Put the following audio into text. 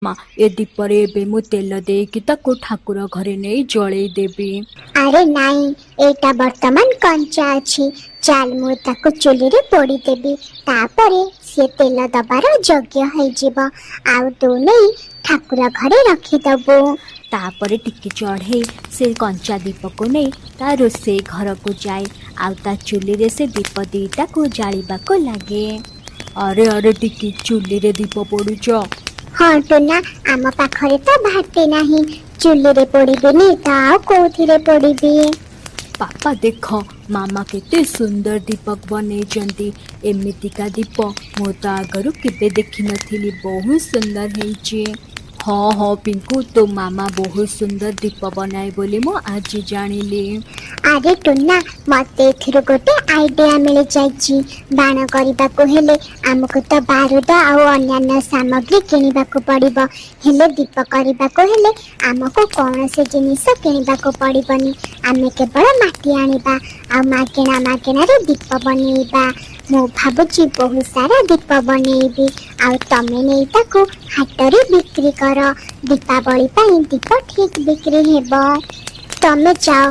ମା, ଏ ଦୀପରେ ଏବେ ମୁଁ ତେଲ ଦେଇକି ତାକୁ ଠାକୁର ଘରେ ନେଇ ଜଳେଇ ଦେବି। ଆରେ ନାଇଁ, ଏଇଟା ବର୍ତ୍ତମାନ କଞ୍ଚା ଅଛି। ଚାଲ, ମୁଁ ତାକୁ ଚୁଲିରେ ପୋଡ଼ିଦେବି, ତାପରେ ସିଏ ତେଲ ଦବାର ଯୋଗ୍ୟ ହେଇଯିବ ଆଉ ତୁ ନେଇ ଠାକୁର ଘରେ ରଖିଦବୁ। ତାପରେ ଟିକି ଚଢ଼େଇ ସେ କଞ୍ଚା ଦୀପକୁ ନେଇ ତା ରୋଷେଇ ଘରକୁ ଯାଏ ଆଉ ତା ଚୁଲିରେ ସେ ଦୀପ ଦିଟାକୁ ଜାଳିବାକୁ ଲାଗେ। ଆରେ ଆରେ ଟିକି, ଚୁଲିରେ ଦୀପ ପୋଡୁଛ? ହଁ ଟୁନା, ଆମ ପାଖରେ ତ ଭାଟି ନାହିଁ। ଚୁଲିରେ ପୋଡ଼ିବିନି ତ ଆଉ କୋଉଥିରେ ପୋଡ଼ିବି? ବାପା, ଦେଖ, ମାମା କେତେ ସୁନ୍ଦର ଦୀପ ବନେଇଛନ୍ତି। ଏମିତିକା ଦୀପ ମୁଁ ତ ଆଗରୁ କେବେ ଦେଖିନଥିଲି। ବହୁତ ସୁନ୍ଦର ହେଇଛି। ହଁ ହଁ ପିଙ୍କୁ, ତୋ ମାମା ବହୁତ ସୁନ୍ଦର ଦୀପ ବନାଏ ବୋଲି ମୁଁ ଆଜି ଜାଣିଲି। ଆରେ ଟୁନା, ମତେ ଏଥିରୁ ଗୋଟେ ଆଇଡିଆ ମିଳିଯାଇଛି। ବାଣ କରିବାକୁ ହେଲେ ଆମକୁ ତ ବାରୁଦ ଆଉ ଅନ୍ୟାନ୍ୟ ସାମଗ୍ରୀ କିଣିବାକୁ ପଡ଼ିବ, ହେଲେ ଦୀପ କରିବାକୁ ହେଲେ ଆମକୁ କୌଣସି ଜିନିଷ କିଣିବାକୁ ପଡ଼ିବନି। ଆମେ କେବଳ ମାଟି ଆଣିବା ଆଉ ମାଗେଣା ମାଗେଣାରେ ଦୀପ ବନେଇବା। ମୁଁ ଭାବୁଛି ବହୁତ ସାରା ଦୀପ ବନେଇବି ଆଉ ତମେ ନେଇ ତାକୁ ହାଟରେ ବିକ୍ରି କର। ଦୀପାବଳି ପାଇଁ ଦୀପ ଠିକ ବିକ୍ରି ହେବ। ତମେ ଯାଅ।